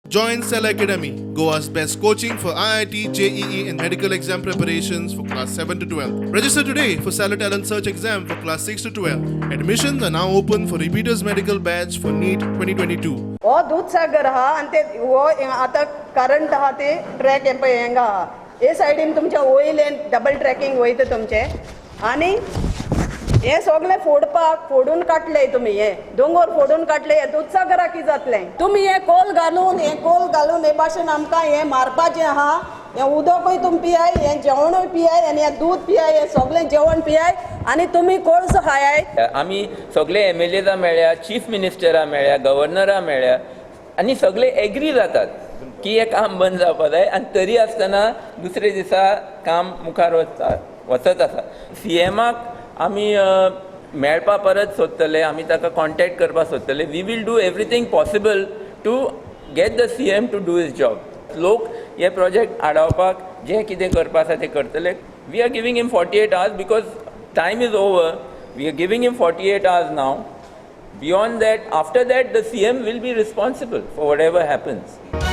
Join Cell Academy, Goa's best coaching for IIT, JEE, and medical exam preparations for class 7 to 12. Register today for Stellar Talent Search exam for class 6 to 12. Admissions are now open for repeaters medical batch for NEET 2022. हो दूधसागर आहा आनी ते हो आतां current आहा ते track हें पळय हेंगा आहा. हे सायडीन तुमच्या वयल्यान डबल ट्रॅकिंग वयता तुमचें आनी हे सगळें फोडपाक फोडून काडले तुमी. हे दोंगर फोडून काडले. हे दूधसागराक कितें जातलें? तुमी हे कोल घालून, हे कोल घालून हे भाशेन आमकां हें मारपाचें आहा. हें उदकूय तुमी पियाय, हें जेवणूय पियाय आनी हें दूद पियाय, हें सगळें जेवण पियाय आनी तुमी कोळसो खायाय. आमी सगळे एम एल एजा मेळ्ळ्या, चीफ मिनिस्टरा मेळ्ळ्या, गव्हर्नरा मेळ्ळ्या आनी सगळे एग्री जातात की हें काम बंद जावपा जाय. आनी तरी आसतना दुसरे दिसा काम मुखार वचता वचत आसा. सी एमाक आमी मेळपा परत सोदतले, आमी ताका कॉन्टेक्ट करपाक सोदतले. We will do everything possible to get the CM to do his job. लोक हे प्रोजेक्ट आडावपाक जें कितें करपा आसा तें करतले. We are giving him 48 hours because time is over. We are giving him 48 hours now. Beyond that, after that, the CM will be responsible for whatever happens.